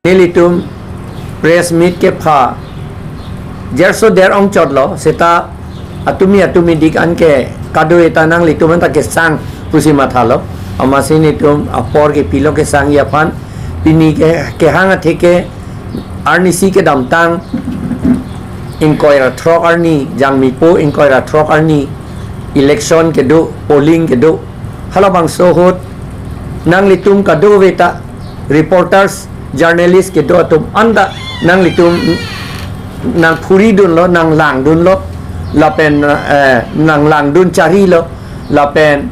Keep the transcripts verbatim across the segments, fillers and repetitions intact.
Nelitum press meet kepha jerso der ongchotlo, seta atumi atumi dik anke kado-eta nanglitum anta kesang pusi mathalo. Amatsi nelitum apor kepilo kesangji aphan. Pini ke kehang atheke arnisi kedamtang ingkoi ra throk arni, Jangmipo ingkoi ra throk arni election kedo, polling kedo. Halabangso ahut nanglitum kadokaveta reporters, journalist kedo atum anta nanglitum nangphuridunlo, nanglangdunlo, lapen, eh, nanglangdun charilo, lapen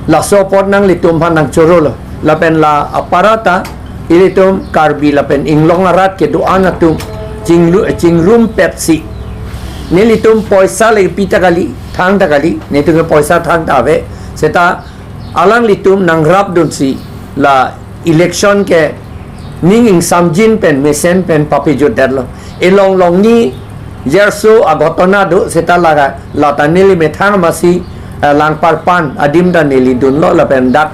laso apot nanglitum aphan nangchorolo, lapen la aparata ilitum Karbi lapen inglong arat kedo-an atum chinglu-, chingrumpetsi nelitum poisa le pi ta kali, thang ta kali, nelitum ke poisa thang ta ave, seta alanglitum nangrapdunsi la election ke ning ingsamjin pen mesen pen papejutdetlo. Elong longni jerso aghotona do, seta laga lata neli methang amatsi, eh, Langparpan adim ta neli dunlo, lapen dak,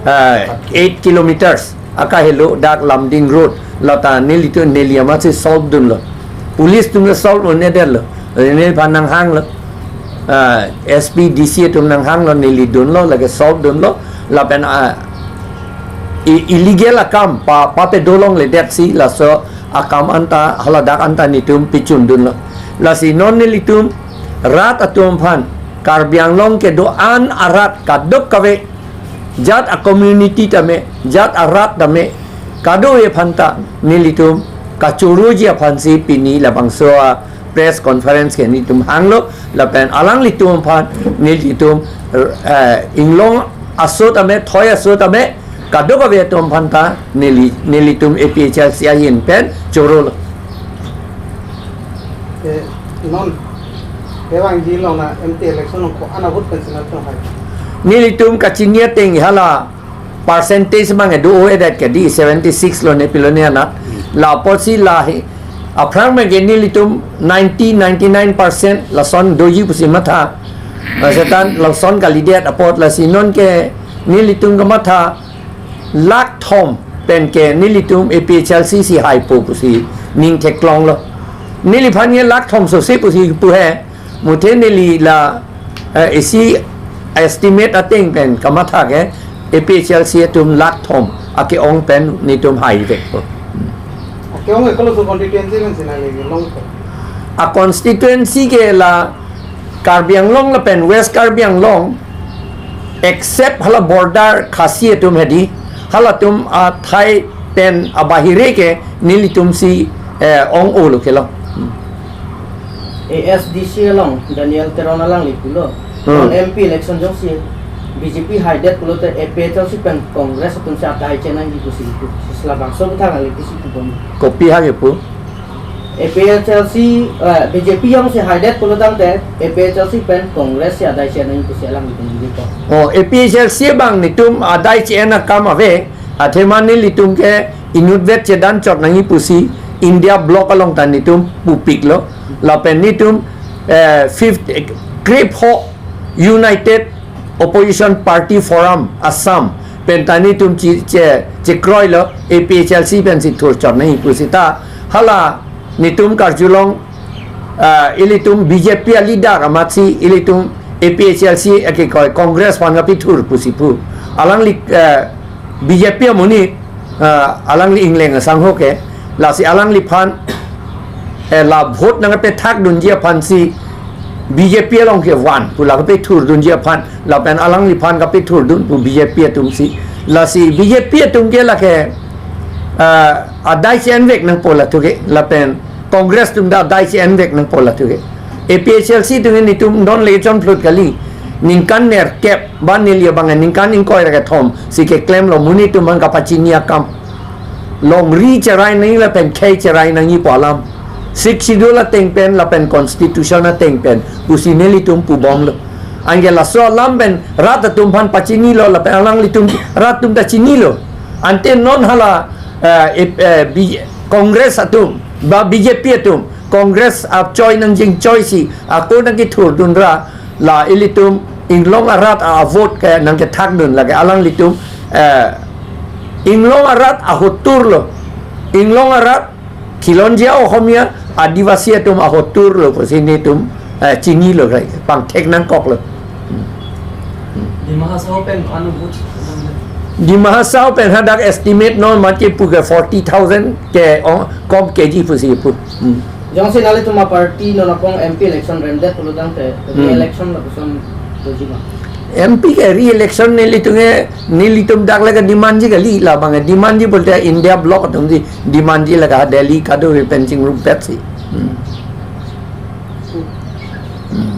eh, eight kilometers akahelo dak Lumding Road, lata nelitum, neli amatsi solve dunlo. Police atum le solve un-edetlo. Neliphan nanghanglo. Ah, S P, D C atum nanghanglo, neli dunlo, lake solve dunlo. Lapen, ah, i-, illegal akam pa, papedo longledetsi laso akam anta, haladak anta nelitum pichundunlo. Lasi non nelitum rat atum aphan, Karbi Anglong kedo-an arat kadokave, jat a-community tame, jat arat tame, kadokave aphanta nelitum kachoroji aphansi pini labangso a-press conference ke nelitum hanglo, lapen alanglitum aphan nelitum, eh, inglong aso tame, thoi aso tame, kadokave atum aphanta neli, nelitum A P H L C ahin pen chorolo. Eh, non, kevangji along na M T election along ko-an a-vote pensi nangtong hai? Nelitum kachini ateng hala percentage abang kedo-edet ke di, seventy six lo ne pilo ne anat. La apotsi la hi, aphrang abang ke nelitum ninety, ninety nine percent lason doji pusi matha. Seta lason kalidet apot, lasi non ke nelitum kematha lakh thom pen ke nelitum A P H L C si haipo pusi ning theklonglo. Neliphan ke lakh thom sose pusi pu he, muthe neli la, eh, isi estimate ateng pen kamatha ke A P H L C atum lakh thom ake-ong pen nelitum haivekpo. Ake-ong ke kolo so constituency pensi nanglilongpo? A-constituency ke la Karbi Anglong lapen West Karbi Anglong, except hala border Khasi atum hedi, halatum athai pen abahire ke nelitum si, eh, ong-olo kelo. A S D C along Daniel Teron alangli pulo. Hmm. Non M P election jongsi B J P haidet pulote A P H L C pen Congress atum si adai chenangji pusi pu. Si labangso aputhak nangli pusi pubom? Kopi hang ipu? A P H L C, eh, B J P jongsi haidet pulo tangte A P H L C pen Congress si adai chenangji pusi alangli pu nangjipo. Oh, A P H L C abang nelitum adai che-en akam ave, athema nelitum ke inutvet chedan chot nangji pusi India bloc along ta nelitum pupiklo. Lapen nelitum, eh, fifth, eh, krepho United Opposition Party Forum Assam pen ta nelitum che, che, chekroilo, A P H L C pensi thur chot nangji pusita hala nelitum karjulong, ah, ilitum B J P a-leader amatsi ilitum A P H L C akekoi Congress aphan kapethur pusi pu. Alangli, eh, B J P amonit, ah, alangli ingleng asangho ke, lasi alangliphan, eh, la vote nangkapethakdunji aphansi B J P along ke van pu la kapethurdunji aphan, lapen alangliphan kapethurdun pu B J P atumsi. Lasi B J P atum ke lake, ah, adai che-envek nangpo lathu ke, lapen Congress atum ta adai che-envek nangpo lathu ke. A P H L C atum ke nelitum non le chonphlut kali. Ningkan nerkep, ba neli abang ningkan ingkoi ra kethom si keklemlo, monit atum aphan kapachini akam. Longri cherai nangji lapen khei cherai nangji pu alam. Sixth Schedule ateng pen lapen Constitution ateng pen pusi nelitum pubomlo. Anke laso alam pen rat atum aphan pachinilo lapen alanglitum rat atum ta chinilo. Ante non hala, eh, eh, eh, B-, Congress atum, ba B J P atum, Congress achoi nangjingjoi si ako nangkethurdun ra, la ilitum inglong arat a-vote ke nangkethakdun lake alanglitum, eh, inglong arat ahotur lo. Inglong arat, Khilonjia Ohomia, Adivasi atum ahotur lo pusi netum, eh, chinilo, right? Pangthek nangkok lo. Dima Hasao pen anu vote. Dima Hasao pen hadak estimate non mati pu ke forty thousand ke, oh, kom keji pusi pu. Hmm. Jongsi nanglitum aparty non apong M P election remdet pulotangte, Hmm. election lapuson doji ma? M P ke re-election nelitum ke, nelitum dak lagi demand ji kali, labang demand ji pulote India bloc atum si demand ji lagi, Delhi kado pen chingrumpet si. Hmm.